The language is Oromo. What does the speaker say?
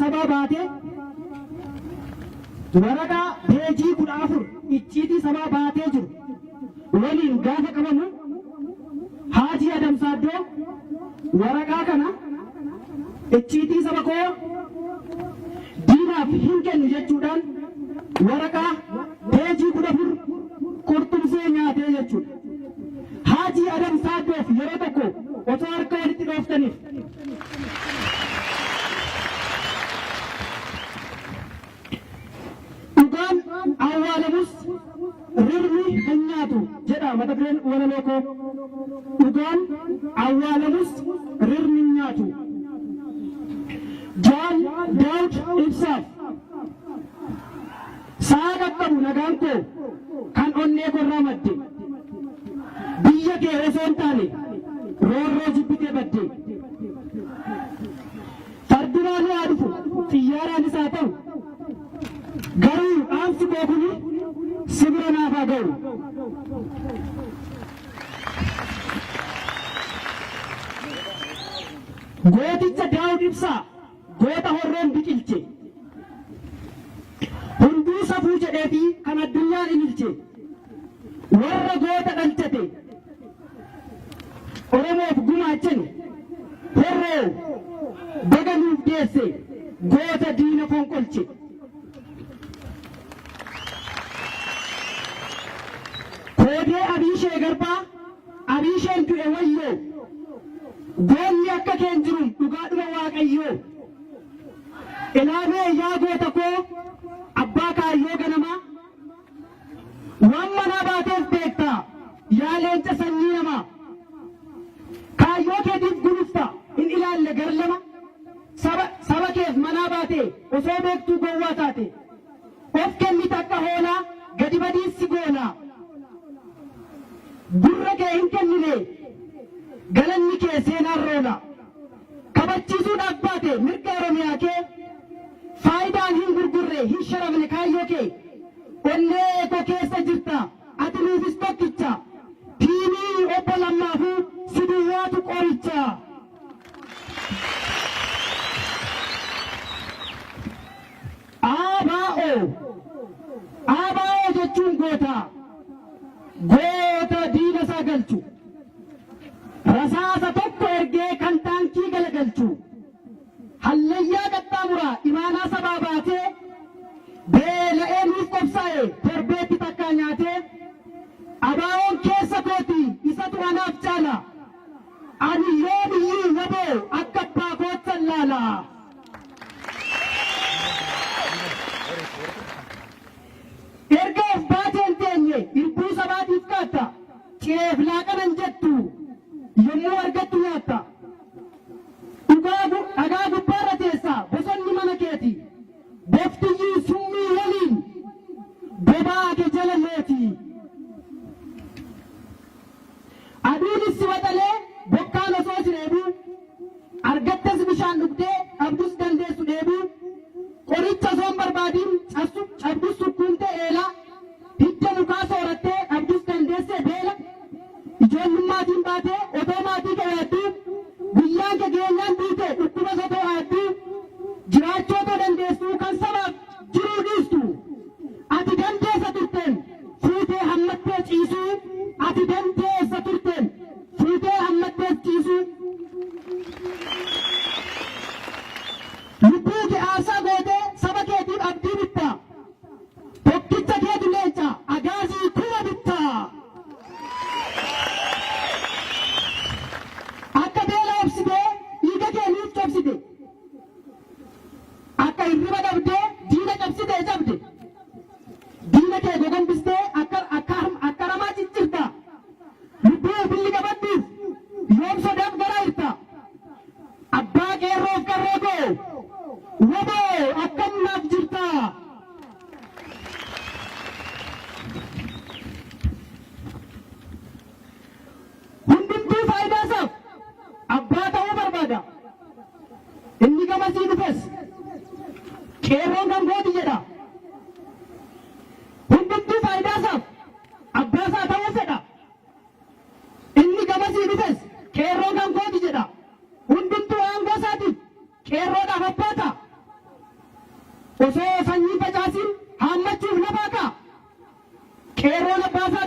sabaa baatee waraqaa peejii 14 icciitii sabaa baatee jiru waliin gaafa qabamu Haajii Adam Saaddoo waraqaa kana icciitii saba koo diinaaf hin kennu jechuudhaan waraqaa peejii 14 qurxumsee nyaatee jechuudha. Haajii Adam Saaddoof yeroo tokko otoo harka walitti dhooftaniif. Dhugaan awwaalamus rirmi hin nyaatu jedha mata dureen walaloo koo. Dhugaan awwaalamus rirmi hin nyaatu. Jaal Daawud Ibsaaf Sa'a qaqqabu nagaan koo kan onnee korraa madde. Biyya kee osoo hin taane roorroo jibbitee badde. Farduraan haa dhufu xiyyaaraanis haa ta'u garuu dhaamsi koo kuni si bira naaf haa ga'u. Gooticha Daawud Ibsaa goota horroon biqilche. Hunduu safuu jedheefi kan addunyaan ililche. Warra goota dhalchate Oromoof gumaachani Horroo baga nuuf deesse goota diina fonqolche. Koodee Abiishee Garbaa Abiisheen du'e wayyoo Goonni akka kee hin jirum dhugaadhuma Waaqayyoo. Ilaamee yaa goota koo abbaa kaayyoo ganamaa Waan manaa baateef beekta yaa leenca sanyii namaa. Kaayyoo keetiif gulufta hin ilaalle gar lama. Saba, saba keef manaa baatee osoo beektuu gowwaa taate. Of kennita akka hoolaa gadi badiin si goolaa. Gurra kee hin kennine galanni kee seenaan roola. Kabachiisuudhaaf baate mirga Oromiyaa kee. Faayidaan hin gurgurre hin sharafne kaayyoo kee. Onnee koo keessa jirta ati nuufis tokkicha. Tiimii obbo Lammaafuu si duwwaatu qoricha. ABO ABO jechuun goota. Goota diina isaa galchu. Rasaasa tokko ergee kan taankii galagalchu. Hallayyaa qaxxaamuraa imaanaa sabaa baatee, beela'ee nuuf qobsaa'e torbeetti takkaa nyaatee, ABOn keessa kooti isatu anaaf caala, ani yoomiyyuu wbo akka abbaa koottan laala. Erga of baatee hin teenye irbuu sabaatiif kaatta, cireef laaqana hin jettu yommuu argattu nyaatta. Dhugaa gu, dhagaa gubbaarra teessa, bosonni mana keeti. Boftiyyuu summii waliin bobaa ke jala looti. Aduunis si waxalee bokkaan osoo si reebuu, argattes bishaan dhugdee dhabdus dandeessu dheebuu, qoricha osoo hin barbaadiin cabsu, cabdus sukkuumtee eelaa, hidda mukaa soorattee dhabdus dandeessee beela, Ijoollummatiin baatee otoo maatii kee yaadduu, guyyaan kee geenyaan duute dhukkubas otoo aadduu, jiraachuu otoo dandeessuu kan sabaaf jiruu dhiistu. Ati dandeessa turteem fuutee hammattee ciisuu, ati dandeessa turteem fuutee hammattees ciisuu. Lubbuu kee aarsaa gootee saba keetiif abdii bitta. Tokkicha keetu leenca agaazii kuma bitta. Akka beela obsitee dhiiga kee nuuf cobsite. Akka hirriba dhabdee diina cabsitee cabde. Diina kee gogombistee akka akka akka ramaa ciccirta. Lubbuu billi qabadhuuf yoom sodaaf garaa hirta. Abbaa qeerroof qarree koo wbo akkam naaf jirta? Hundumtuu faayidaasaaf abbaa ta'uu barbaada. Inni gamasii dhufes qeerroon kan kooti jedha. Hundumtuu faayidaasaaf abbaasaa ta'uu fedha. Inni gamasii dhufes qeerroon kan kooti jedha. Hundumtuu aangoo isaatiif qeerroodhaaf abbaa ta'a. Osoo sanyii facaasin haammachuuf lafaa ka'a. Qeerroon abbaasaa